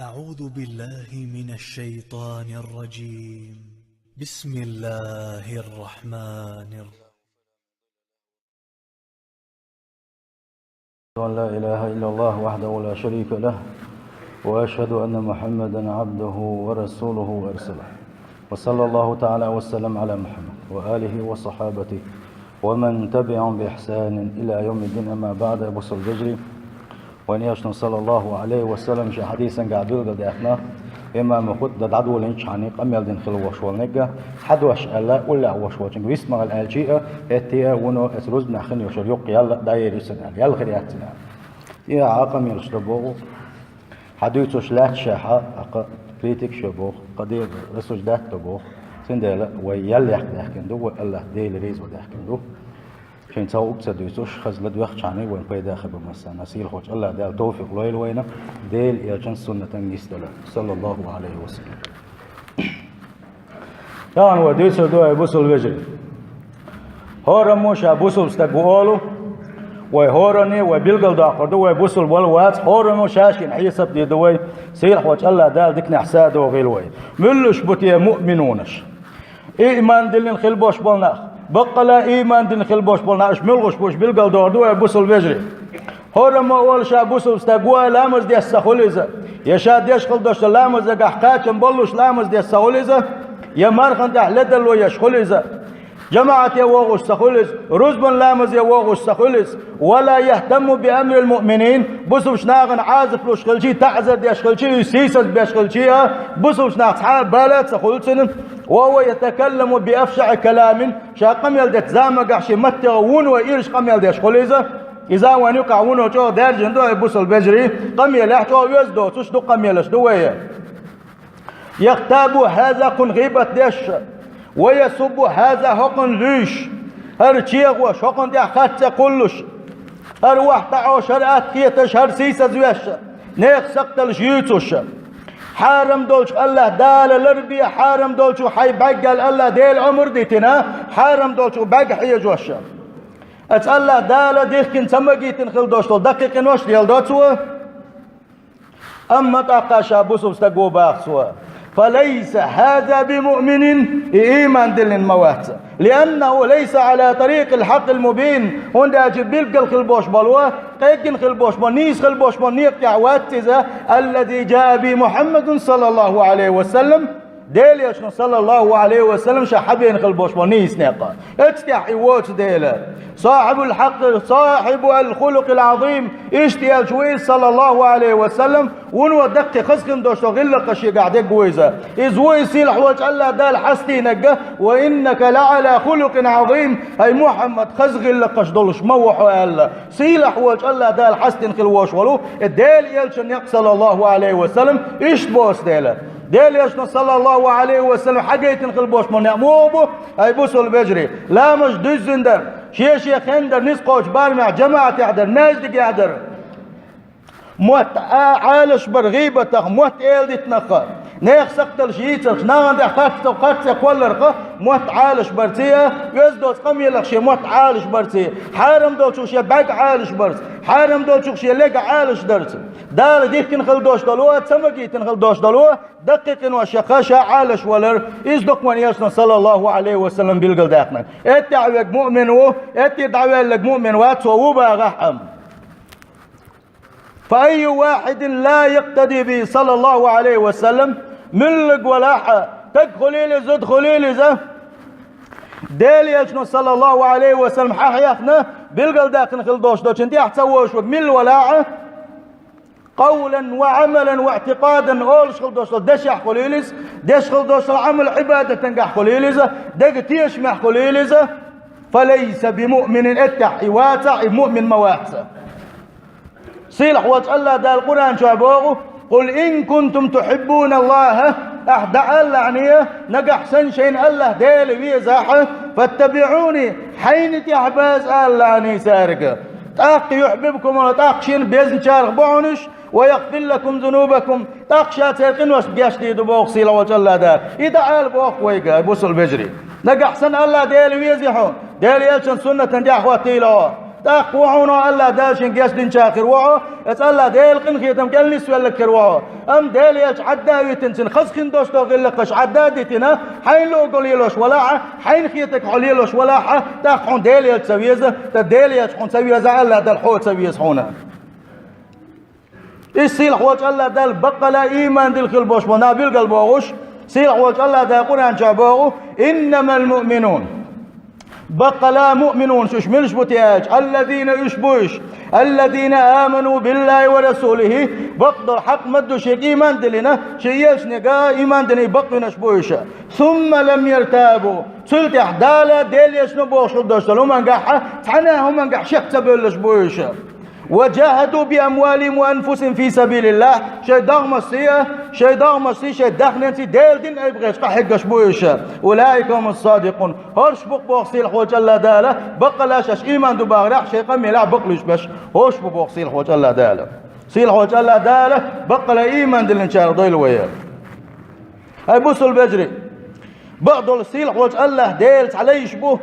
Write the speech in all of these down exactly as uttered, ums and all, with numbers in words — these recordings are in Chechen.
أعوذ بالله من الشيطان الرجيم. بسم الله الرحمن الرحيم. أن لا إله إلا الله وحده لا شريك له، وأشهد أن محمدا عبده ورسوله أرسله، وصلى الله تعالى وسلم على محمد وآله وصحابته ومن تبعهم بإحسان إلى يوم الدين، أما بعد. Бусалба вежарий, вайн Элчано, саллаллаху алейхи ва саллям, ший хьадисангахь билгалдаьккхина, имам хутӀба дӀадолийнача хана къамел дина хила волуш волу нагахь, хьадош аьлла, уллехь волуш волчуьнга вист ма хила аьлча а, хӀетте а, вуно а, оцу рузбанехь хин йолуш йолу юккъе ял а дӀаер ю цунна аьлла, ял хир яц цунна аьлла. ТӀехьа къамелаш до боху, хьан дуьйцуш лаьтташ а, хьан, хьан кхин критикаш а боху, кхин дера осуждать до боху. Цундела вай ял яккха даьхкина ду, вай АллахӀ Дела реза ван даьхкина ду. Шайна цхьа а уггаре ца дуьйцуш, хаза ладоьгӀча хьуна вайн пайда хир бу массарна. Сийлахьчу АллахӀ Дала товфикъ лойла вайна, Делан Элчан суннатан йистедала, саллаллаху алейхи ва саллям. Тахана вай дуьйцур ду, ай бусалба вежарий. ХӀораммо ша бусалба стаг ву олу, вай хӀоранне вай билгалдоккхур ду, вай бусалба вала вац, хӀораммо ша-шена хьесап дийр ду вай, сийлахьчу АллахӀ Дала диканехь сов догӀийла вай. Муьлш бу те муъминунаш? Ийман диллина хила болуш болу нах, баккъала ийман диллина хила болуш болу нах, аша муьлш бу, уьш билгалдохур ду, ай бусалба вежарий. ХӀораммо олу ша бусалба стаг ву, ламаз деш ца хуьлу иза, я ша деш хила долуш долу ламазагахь кхачам боллуш ламаз деш ца хуьлу иза, я мархана тӀехь ледарло еш хуьлу иза, жамаӀате вогӀуш ца хуьлу иза, рузбан ламазе вогӀуш ца хуьлу иза. «Ва ла яхтамму би амрил муъминин», бусалбачу нахана Ӏазап луш хилчий, таӀзар деш хилчий, уьш сийсаз беш хилчий а, бусалбачу нах цхьа а бала а ца хуьлу цуьнан. «Ва хӀува ятакалламу би афшаӀи каламин», ша къамел дечу заманагахь шен маттехь вуно ирча къамел деш хуьлу иза. Иза вайн юкъахь вуно чӀогӀа даьржина ду, ай бусалба вежарий, къамелехь чӀогӀа оьзда доцуш ду къамелаш ду вайн. «Яхтабу хӀаза», кхунна гӀийбат деш, «ва ясуббу хӀаза», хӀокхунна луьйш, хӀара чехош, хӀокхунна тӀехь харц цӀе кхуллуш, хӀара охьатаӀош, хӀара атта хеташ, хӀара сийсазвеш, нехан сакхталш юьйцуш. Хьарам долчух АллахӀ Дала ларбе, хьарам долчух хьайн бӀаьрг аьлла АллахӀ Дела омра дитина, хьарам долчух бӀаьрг хьежош. Аса АллахӀ Дала дихкина ца магийтина хила долуш долу даккхий къинош леладо цо. Амма тӀаккха ша бусалба стаг ву боху цо. «Фалайса хӀаза би муъминин», и ийман диллина ма вац. «ЛианнахӀу лайса Ӏала тарикъил хьакъил мубин», хӀунда аьлча билггал хила болуш болу, къеггина хила болуш болу, нийса хила болуш болу некъа тӀехь вац иза, «аллази жаа бихӀи Мухьаммадун саллаллаху Ӏалайхи ва саллам», Делан Элчано, саллаллаху Ӏалайхи ва саллам, ша хьабеана хила болуш болу нийса некъ. Оцу тӀехь и воцу дела. «Сахьибул хьакъ, сахьибул хулукъил Ӏазим», иштта элча ву иза, саллаллаху Ӏалайхи ва саллам, вуно даккхий хаза хин долуш долу гӀиллакхаш шегахь дерг ву иза. Иза ву иза сийлахь волчу АллахӀ Дала хьастийнарг, «ва иннака ла Ӏала хулукъин Ӏазим», хӀай Мухьаммад, хаза гӀиллакхаш долуш ма ву хьо аьлла. Сийлахь волчу АллахӀ Дала хьастина хила волуш волу, и Делан Элчан некъ, саллаллаху Ӏалайхи ва саллам, иштта боцу дела. Делан Элчано, саллаллаху Ӏалайхи ва саллам, хьагайтина хила болуш болу некъ муха бу, хӀай бусалба вежарий? Ламаз дуьззина дар, шен-шен хенна дар, ницкъ кхочу барамехь жамаӀатехь дар, маьждигехь дар. Мотт а-, Ӏалаш бар гӀийбатах, мотт эладитанах, нехан сакхталш йийцарх, нахана тӀехь харц цӀе, харц цӀе кхолларх, мотт Ӏалаш барций а, оьзда доцу къамелах шен мотт Ӏалаш барций, хьарам долчух шен бӀаьрг Ӏалаш барца, хьарам долчух шен лег Ӏалаш дарца. Дала дихкина хила долуш долу, ца магийтина хила долуш долу даккхий къинош яха ша Ӏалаш валар, иза ду-кх вайн Элчано, саллаллаху Ӏалайхи ва саллам, билгалдаьккхинарг. Эттехь верг муъмин ву, эттехь дӀаваьлларг муъмин вац, цо ву бахахь а. «Фа айю вахьидин ла якътади бихӀи, саллаллаху Ӏалайхи ва саллам», муьллиг валахь а, стаг хуьлийла иза, зуда хуьлийла иза, Делан Элчано, саллаллаху Ӏалайхи ва саллам, хьахьехна, билгалдаьккхина хила долуш долчун тӀехь ца вожуш верг милла валахь а, «къавлан ва Ӏамалан ва иӀтикъадан», олуш хила долуш долу дешехь хуьлийла иза, деш хила долуш долу Ӏамал-Ӏибадатангахь хуьлийла иза, дега тешамехь хуьлийла иза, «фа лайса би муъминин», эттехь и вацахь, и муъмин ма вац. Сийлахь волчу АллахӀ Дала Къуръан чохь боху: «Къул ин кунтум тухьиббуналлахӀа», ахь дӀаалалахьаний, нагахь санна шайна АллахӀ Дела везахь, «фаттабиӀуни», хьайна тӀехь база алалахьаний цаьрга. «ТӀаккха юхьбибкумуллахӀ», тӀаккха шена безначарах бу хьуна уьш, «ва ягъфир лакум зунубакум», тӀаккха ша церан къиношна гечдийр ду боху сийлахь волчу АллахӀ Дала. И дӀаала боху вайга, бусалба вежарий. Нагахь санна АллахӀ Дела вези хьо, Делан Элчан суннатан тӀехь хӀоттийла хьо. ТӀаккха ву хьуна АллахӀ Дала шен гечдинчарах хир ву хьо, эца АллахӀ Дела къинхетам кӀел нисвелларг хир ву хьо. Амма Дела элча Ӏадда а витина, цуьнан хаза хин дош долу гӀиллакхаш Ӏадда а дитина, хьайна луъург лелош валахь а, хьайна хетарг хьо лелош валахь а, тӀаккха хьуна Дела элча ца веза, ткъа Дела элча хьуна ца везахь а, АллахӀ Дала хьо ца веза хьуна. Иза сийлахьволчу АллахӀ Дала баккъала ийман дилла хила болуш болу нах билгал бохуш, сийлахьволчу АллахӀ Дала Къуръан чохь боху: «Иннамал муъминун». Баккъала муъминунаш уьш муьлш бу те аьлча, аллазина уьш бу уьш, аллазина аману биллахи ва расулихи, бакъдолу хьакъ ма ду шега ийман диллина, шен елчанега ийман диллина бакъвинарш бу уьш. Сумма лам яртабу, цул тӀаьхьа Дала, Делан Элчано бохуш хила долуш долу хӀумангахь, цхьана а хӀумангахь шек ца бевллаш бу уьш. «Ва жахаду би амвалихим ва анфусихим фи сабилиллах», шайн догӀмашций а, шайн догӀмашций, шайн даьхненций Делан дин айбахьечу къахьеггаш бу уьш. «Улаика хумус садикъун». ХӀорш бу-кх боху сийлахьволчу АллахӀ Дала, баккъала шаьш ийман ду бахарехь, шайн къамелехь бакълуьйш берш, хӀорш бу боху сийлахьволчу АллахӀ Дала. Сийлахьволчу АллахӀ Дала баккъала ийман диллинчарах дойла вай. Хьай бусул вежарий! Бакъдолу сийлахьволчу АллахӀ Дела цхьа лайш бу.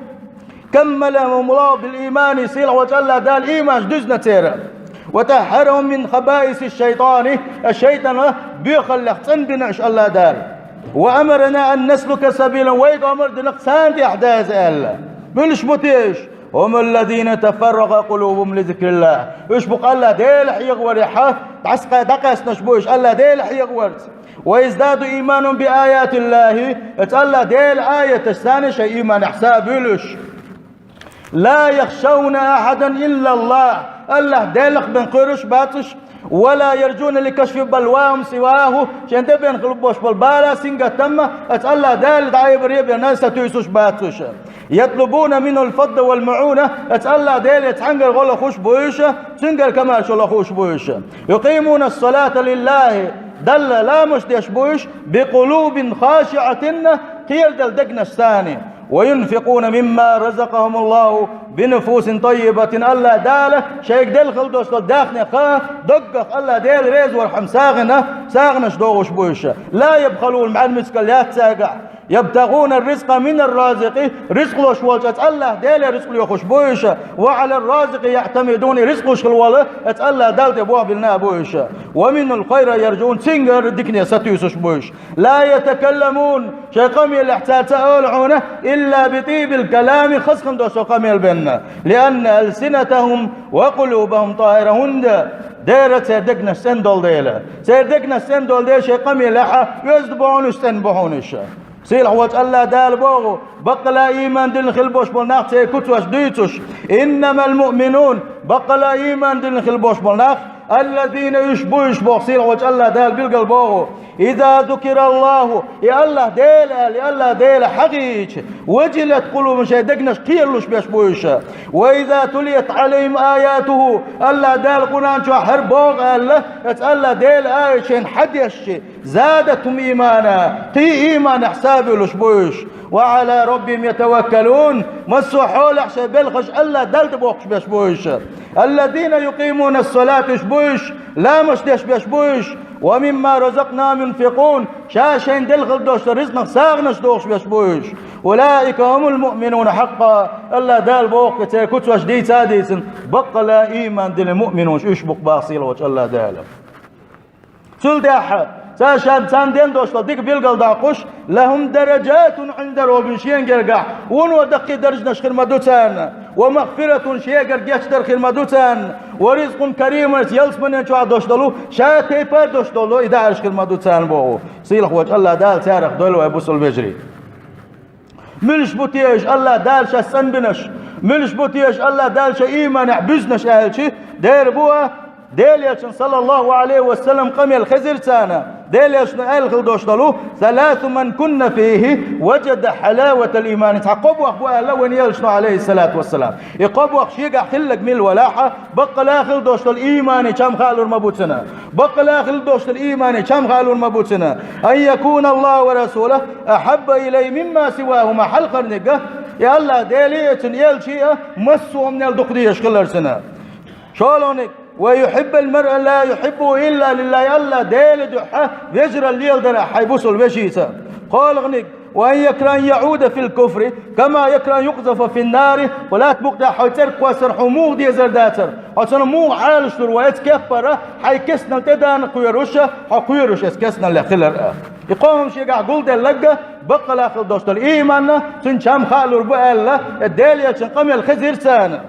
Каммалахумуллаху бил иймани, сийлахьволчу АллахӀ Дала ийманаш дуьзна церан. Ва таххарахум мин хабаиси шайтани, шайтанан боьхаллех цӀанбина уьш АллахӀ Дала. Ва амарана ан наслука сабилан, вайга омра дина-кх царна тӀехь даза аьлла. Муьлш бу те уьш? Хумуллазина тафарракъа къулубухум ли зикриллах. Уьш бу-кх АллахӀ Дела хьехаварехь, дӀаскъа-, дӀакъаьстинарш бу уьш АллахӀ Дела хьехаварца. «Ва яздаду ийманухум би аятиллахи», эца АллахӀ Делан аяташца шайн ийманехь са а буьйлуш. «Ла яхшавна ахьадан иллаллах», АллахӀ Делах бен кхоьруш бац уьш. «Ва ла яржуна ли кашфи балвахум сиваху», шен тӀе бен хила болуш болу бала а, сингаттам а эца АллахӀ Дала дӀаайбаре а бен сатуьйсуш бац уьш. «Ятлубуна минхул фадла вал мауна», эца АллахӀ Деле цхьаьнгара гӀо лохуш бу уьш, цуьнгара камаьршо лохуш бу уьш. «Юкъимуна ссалата лиллахи», Далла ламаш деш бу уьш, «бикъулубин хашиатин», кхерадала дегнашца. «Ва юнфикъуна мимма разакъахумуллаху бинуфусин таййибатин», АллахӀ Дала шайга делла хила долуш долу даьхнех, доггах АллахӀ Дела реза вархьама сагӀина, сагӀанаш дохуш бу уьш. «Ла ябхалун», маьӀна мискал яц цаьргахь. «Ябтагуна ризкъа минар разикъи», ризкъ луш волчу эца АллахӀ Деле ризкъ лоьхуш бу уьш, «ва алар разикъи яътамидун», ризкъ луш хила волу эца АллахӀ Далла тӀе болх биллина а бу уьш. «Ва минхул хайра яржун», цуьнгара дикане сатуьйсуш бу уьш. «Ла ятакалламун», шайн къамелехь цара ца олу хьуна, «илла би тӀийбил калами», хаза хин долуш къамел бен. «Лианна алсинатахум ва къулубахум тахира», хӀунда дера церан дегнаш цӀена долу дела. Церан дегнаш цӀена долу дела шайн къамелехь оьзда бу хьуна уьш, цӀена бу хьуна уьш. Сийлахьволчу АллахӀ Дала боху, баккъала ийман диллина хила болуш болу нах церан куцаш дуьйцуш: «Иннамал муъминун», баккъала ийман диллина хила болуш болу нах, «аллазина», уьш бу уьш боху сийлахьволчу АллахӀ Дала билгал боху: «Иза зукираллаху», и АллахӀ Дела аьлла, и АллахӀ Дела хьахийча, «важилат къулубухум», шайн дегнаш кхералуш беш бу уьш. «Ва иза тулият Ӏалайхим аятуху», АллахӀ Дала Къуръан чохь хӀара боху аьлла, эца АллахӀ Дела аят шайна хьадешча, «задатхум иймана», кхин ийманехь са а буьйлуш бу уьш. «Ва Ӏала раббихим ятаваккалун», массо а хьолехь шайн белхаш АллахӀ Далла тӀе бохкуш беш бу уьш. «Аллазина юкъимуна ссалата», уьш бу уьш, ламаш деш беш бу уьш. «Ва мимма разакънахум юнфикъун», ша шайна делла хила долуш долу ризкъах сагӀанаш дохуш беш бу уьш. «Улаика хумул муъминуна хьакъкъа», АллахӀ Дала боху, церан куцаш дийца а дийцина, баккъала ийман диллина муъминаш уьш бу-кх боху сийлахьволчу АллахӀ Дала. Цул тӀаьхьа, цара шен царна ден долуш долу дика билгал доккхуш: «Лахум даражатун Ӏинда раббихим», шен гергахь вуно даккхий даржанаш хир ма ду царна, «ва магфиратун», шегара гечдар хир ма ду царна, «ва ризкъун карим», ялсаманин чохь долуш долу, ша тайпара долуш долу и даарш хир ма ду царна боху. Сийлахьволчу АллахӀ Дала царах дойла вай, бусул вежарий. Муьлш бу те уьш АллахӀ Дала шаьш цӀанбинарш? Муьлш бу те уьш АллахӀ Дала шайн ийманехь буьззинарш аьлча, дера бу а, Делан Элчан, саллаллаху Ӏалайхи ва саллам, къамел хезира царна. Делан Элчано аьлла хила долуш долу: «Саласу ман кунна фихи, важада хьалаватал иймани». Цхьа кхо бохь бу аьлла вайн Элчано, Ӏалайхиссалату вассалам. И кхо бохь шегахь хилларг мила валахь а, баккъала хила долуш долу иймани чам хаалур ма бу цунна. Баккъала хила долуш долу иймани чам хаалур ма бу цунна. «Ан якуна Аллаху ва расулуху ахьабба илайхи мимма сивахума», хьалхарниг а, и АллахӀ Дела а, цуьнан Элча а массо а хӀуманел дукха дезаш хилар цунна. ШолгӀаниг: «Ва юхьиббал маръа ла юхьиббуху илла лиллахи», АллахӀ Делан дуьхьа вежаралла леладар ахь хьайн бусул вешица. КхоалгӀаниг: وأن يكره أن يعود في الكفر كما يكره أن يقذف في النار. Ва лаьтта букъа тӀехь хьо цӀерга кхоссар хьуна муха дезар дацар? Хьо цунах муха Ӏалашдур ву? Оцу кеппара хьайн кестнал тӀедана кхоьруш, хьо кхоьруш оцу кестналлех хилар а. И кхо хӀума шегахь гулделларг баккъала хила долуш долу ийман, цуьнан чам хаалур бу аьлла, и Делан Элчанан къамел хезира царна.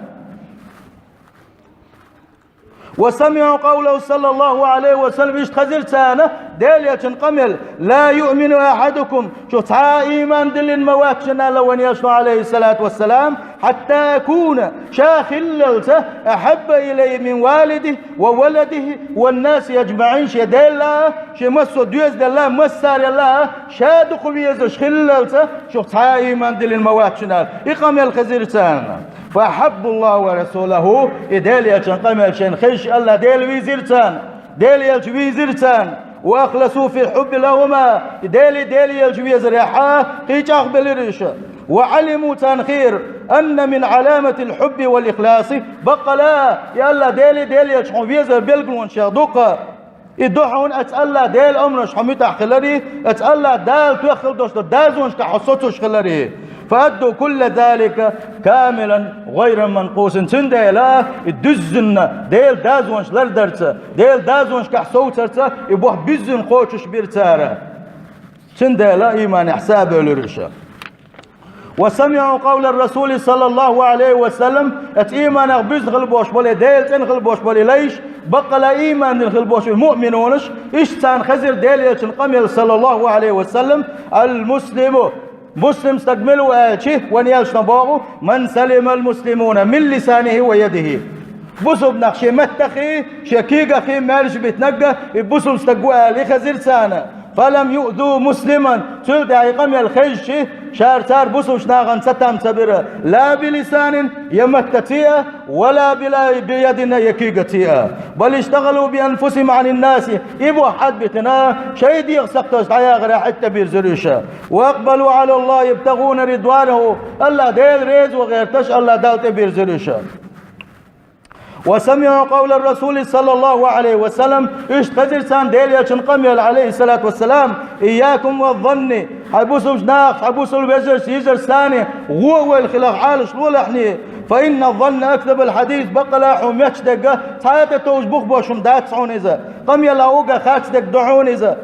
وسمعوا قوله صلى الله عليه وسلم, иштта хезира царна Делан Элчанан къамел: لا يؤمن أحدكم, шух цхьа а ийман диллина ма вац шуна, аьлла вайн Элчано, عليه الصلاة والسلام, حتى أكون, ша хиллалца, أحب إليه من والده وولده والناس أجمعين, шен Делла, шен массо а доьзалелла, массарелла ша дукха везаш хиллалца, шух цхьа а ийман диллина ма вац шуна, аьлла. И къамел хезира царна. فأحبوا الله ورسوله, и Делан Элчанан къамел шайна хезча, АллахӀ Дела вийзира царна, Делан Элча вийзира царна. وأخلصوا في الحب لهما, и Деле, Делан Элча везарехь кхин чӀагӀбелира уьш. وعلموا, царна хиира, أن من علامة الحب والإخلاص, баккъала, и АллахӀ Деле, Делан Элча хьуна везар билгалонех дукха. И ду хьуна оцу АллахӀ Делан омранашка хьо муьтӀахь хиларе, оцу АллахӀ Дала тоьхна хила долуш долу дозанашкахь хьо соцуш хиларе. فأدوا كل ذلك كاملا غير منقوص. Цундела и дуьззина Делан дозанаш лардарца, Делан дозанашкахь совцарца и бух буьззина кхочуш бира цара. Цундела ийманехь са а бевлира уьш. وسمعوا قول الرسول صلى الله عليه وسلم, оцу ийманах буьзна хила болуш болу, Делан цӀена хила болуш болу лайш, баккъала ийман дина хила болуш болу муъминонаш, иштта царна хезира Делан Элчанан къамел, صلى الله عليه وسلم: المسلم, муслим стаг мила ву аьлча, вайн Элчано боху: من سلم المسلمون من لسانه ويده. Бусалба нах шен маттаххий, шен куьйгаххий маьрша битинарг, и бусалба стаг ву аьлла, и хезира царна. فلم يؤذوا مسلما, цул тӀаьхьа и къамел хезча, шара цара бусалба нахана цатам ца бира, لا بلسان, я маттаца а, ولا بلا بيد, я куьйгаца а. بل اشتغلوا بأنفسهم عن الناس, и бух Ӏадбитина, шайн дегӀан сакхташ дӀаяхарехь хӀетте бирзира уьш. وأقبلوا على الله يبتغون رضوانه, АллахӀ Делан резо гӀерташ, АллахӀ Далла тӀебирзира уьш. وسمعوا قول الرسول صلى الله عليه وسلم, иштта хезира царна Делан Элчанан къамел, عليه الصلاة والسلام: إياكم والظن, хьайн бусалба нахаца, хьайн бусалба вежаршца, йижаршца санна, гӀо а войла хиларх Ӏалаш лолахьний, فإن الظن أكذب الحديث, баккъала хьуна метташ дерг цхьа а тӀетовжа бух беш хӀума дац хьуна иза, къамелах уггар харц дерг ду хьуна иза.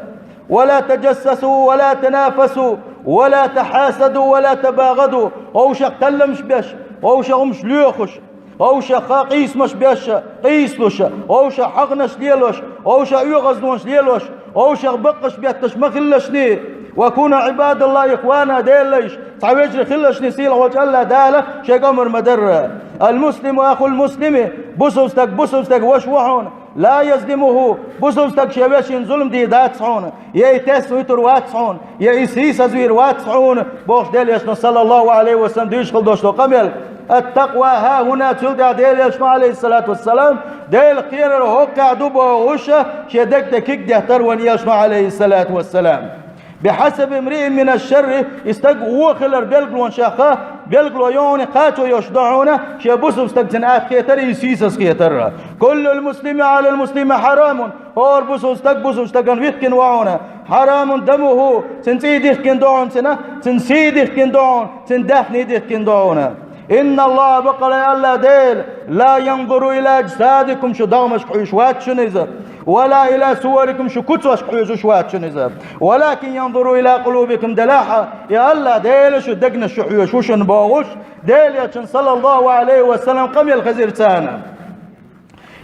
ولا تجسسوا ولا تنافسوا ولا تحاسدوا ولا تباغضوا, вовшах талламаш беш, вовшах хӀумаш лоьхуш, вовшах къийсамаш беш, къийсалуш, вовшах хьагӀнаш лелош, вовшах оьгӀазвонаш лелош, вовшах баккхаш бетташ ма хилалашний. وكونوا عباد الله إخوانا, Делан лайш, цхьа вежарий хилалашний, сийлахьчу АллахӀ Дала шайга омра ма-дарра. المسلم أخو المسلم, бусалба стаг бусалба стеган ваша ву хьуна. لا يظلمه, бусалба стаг шен вешина зулам дийр дац хьуна, я и тесна вуьтур вац хьуна, я и сийсазвийр вац хьуна, бохуш Делан Элчано, صلى الله عليه وسلم, дуьйцуш хила долуш долу къамел. التقوى ها هنا, цул тӀаьхьа Делан Элчано, عليه الصلاة والسلام, Делах кхерар хӀокхуьнга ду бохуш, шен деган тӀе куьг деттара вайн Элчано, عليه الصلاة والسلام. بحسب امرئ من الشر, и стаг вон хилар билгалонех белгало ю хьуна, кхачо йолуш ду хьуна, шен бусалба стаг цунна атта хетар, и сийсаз хетар. كل المسلم على المسلم حرام, хӀора бусалба стаг бусалба стагана вихкина ву хьуна, حرام دمه, цуьнан цӀий дихкина ду хьуна, цуьнан, цуьнан сий дихкина ду хьуна, цуьнан даьхний дихкина ду хьуна. إن الله, баккъала АллахӀ Дела, لا ينظر إلى أجسادكم, шун догӀмашка хьоьжуш вац шуна иза, ولا إلى صوركم, шун куцашка хьоьжуш вац шуна иза, ولكن ينظر إلى قلوبكم, делахь, и АллахӀ Дела шун дегнаш чу хьоьжуш ву шуна бохуш, Делан Элчанан, صلى الله عليه وسلم, къамел хезира царна.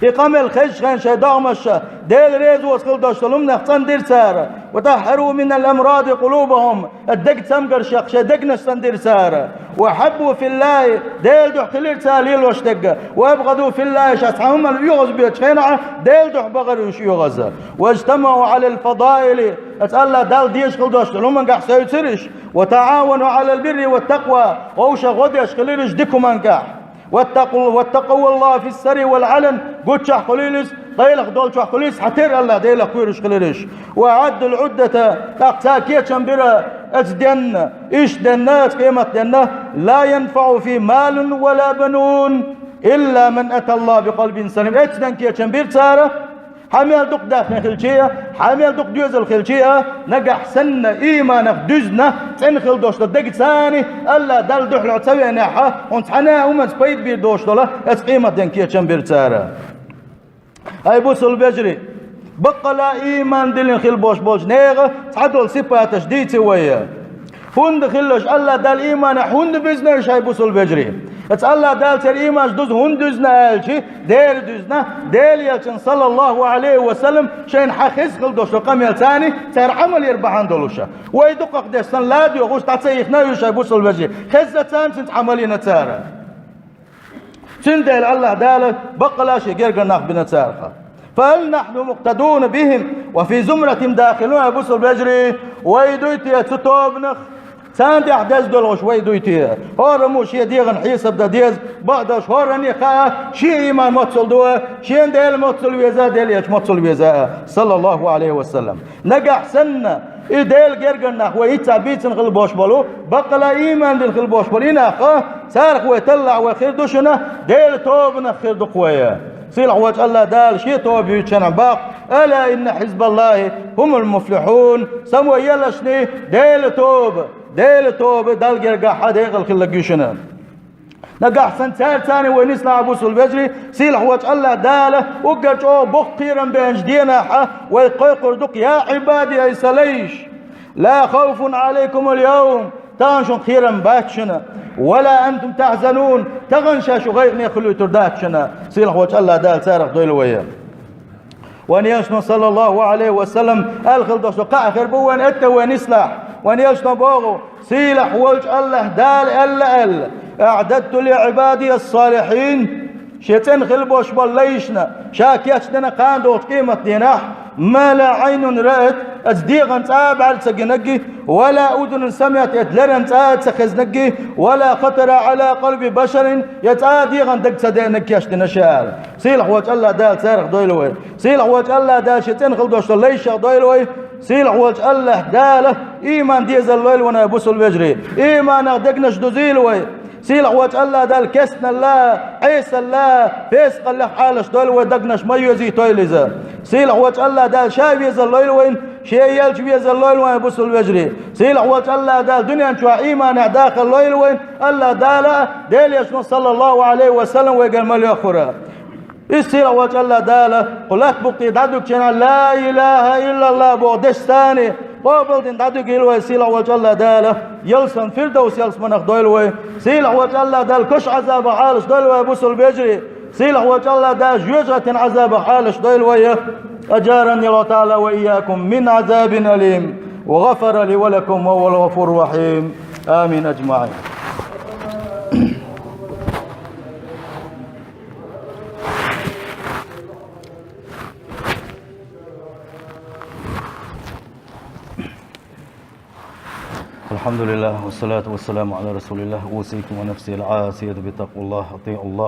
И къамел хезча хенахь шайн догӀмаш Делан резоца хила долуш долу хӀуманех цӀандира цара. وطهروا من الأمراض قلوبهم, дег цамгаршех шайн дегнаш цӀандира цара. وحبوا في الله, Делан дуьхьа хилира цара лелош дерг. وأبغضوا في الله, ша цхьа хӀуманна оьгӀаз боьдучу хенахь, Делан дуьхьа бахара уьш оьгӀаз. واجتمعوا على الفضائل, аса АллахӀ Далла дезаш хила долуш долу хӀуманехь севцира уьш. وتعاونوا على البر والتقوى, вовшах гӀо деш хилира уьш дика хӀуманехь. واتقوا، واتقوا الله في السر والعلن, гуччохь хуьлийла иза, къайлаха долчохь хуьлийла иза, хьатера АллахӀ Делах кхоьруш хилира уьш. وأعدوا العدة, тӀаккха цара кечам бира, оцу денна, иштта денна, оцу къематденна, لا ينفع فيه مال ولا بنون إلا من أتى الله بقلب سليم. Оцу денна кечам бира цара, Хьан мел дукха даьхни хилча а, хьан мел дукха доьзал хилча а, нагахь санна иманах дуьзна, цӀена хила долуш долу дагца царна, АллахӀ Далла дуьхьал хьо ца веанехь, хьуна цхьана а хӀуманца пайда бийр долуш долу, оцу къематдийнан кечам бира цара. Ай бусалба вежарий, баккъала а иман диллина хила бош болчу нехан цхьадолу сипаташ дийци вай. ХӀунда хилалаш АллахӀ Далла иманехь хӀунда буьзна уьш, ай бусалба вежарий? Оцу АллахӀ Дала церан иманаш дуза хӀунда дуьзна аьлча, дера дуьзна, Делан Элчанан, саллаллаху Ӏалайхи ва саллам, шайна хьан хезна хила долуш долу къамел царна, цара Ӏамал яр бахьана долуш. Вай дукхах деш санна ладоьгӀуш дӀа ца ихна уьш, ай бусалба вежарий, хезна царна, цуьнца Ӏамал йина цара. Цундела АллахӀ Дала баккъала а шен гергара нах бина царах. فهل نحن مقتدون بهم وفي زمرتهم داخلون, ай бусалба вежарий, вай дуй те цу тобанах, царна тӀехь деза долуш вай дуй те? ХӀораммо шен дегӀан хьесап дан деза, бакъдолуш хӀоранна а хаьа, шен иман моццул ду, шена Дела моццул веза, Делан Элча моццул веза, саллаллаху Ӏалайхи ва саллам. Нагахь санна, и Делан гергара нах вай хӀинцца бийцина хила бош болу, баккъала а иман дина хила бош болу и нах, царах вай таллахь вай хир ду шуна, Делан тобанах хир ду-кх вай. Сийлахь волчу АллахӀ Дала шен тоба юьйцучарна боху: «ألا إن حزب الله هم المفلحون». Самавойлаш шуна, Делан тоба, Делан тоба Далла гергахь декъала хилларг ю шуна. Нагахь санна цаьрца царна вай нислахь, бусалба вежарий, сийлахь волчу АллахӀ Дала уггар чӀогӀа боккха кхерам беанчу денахь вай кхойкхур ду-кх: «يا عبادي, ай сан лайш, لا خوف عليكم اليوم, тахана шуна кхерам бац шуна, ولا أنتم تحزنون, тахана ша шу гӀайгӀане хуьлуьйтур дац шуна». Сийлахь волчу АллахӀ Дала царах дойла вай. Вайн Элчано, саллаллаху Ӏалайхи ва саллам, аьлла хила долуш ду, кхаъ хир бу вайн, этта вай нислахь. Вайн Элчано боху: «Сийлахь волчу АллахӀ Дала аьлла аьлла: أعددت لعبادي الصالحين». Шен цӀена хила бош болу лайшна, ша кечдина кхана долчу къематдийнахь: «ما لا عين رأت», оцу дегӀан цӀа а бӀаьрла ца гинарг, «ولا أذن سمعت», оцу леран цӀа а ца хезнарг, «ولا خطر على قلب بشر», я цӀа а дегӀан даг ца деанарг кечдина ша аьлла. Сийлахь волчу АллахӀ Дала царах дойла вай. Сийлахь волчу АллахӀ Дала шен цӀена хила долуш долу лайшах дойла вай. Сийлахь волчу АллахӀ Дала иман дезалла лойла вайн, бусалба вежарий. Иманах дегнаш дузийла вай. Сийлахь волчу АллахӀ Дала кестналла, Ӏесалла, фескъаллех Ӏалаш дойла вай, дегнаш ма йоьзийтойла иза. Сийлахь волчу АллахӀ Дала ша везалла лойла вайн, шен елча везалла лойла вайн, бусалба вежарий. Сийлахь волчу АллахӀ Дала дуьнен чохь иманехь дахалла лойла вайн, АллахӀ Дала, Делан Элчано, саллаллаху Ӏалайхи ва саллам, вайгара ма лоьхура. Иза сийлахь волчу АллахӀ Дала кху латта букъ тӀе дӀадуьгучу хенахь «Ла илаха иллаллах» боху дешца царна къобалдина дӀадуьгийла вай, сийлахь волчу АллахӀ Дала ялсаманин Фирдовс ялсаманах дойла вай. Сийлахь волчу АллахӀ Дала кошан Ӏазабах Ӏалаш дойла вай, бусалба вежарий. Сийлахь волчу АллахӀ Дала жоьжахатин Ӏазабах Ӏалаш дойла вай. أجارني الله تعالى وإياكم من عذاب أليم، وغفر لي ولكم وهو الغفور الرحيم. آمين أجمعين. الحمد لله والصلاة والسلام على رسول الله. أوصيكم ونفسي العاصية بتقوى الله. أطيعوا الله.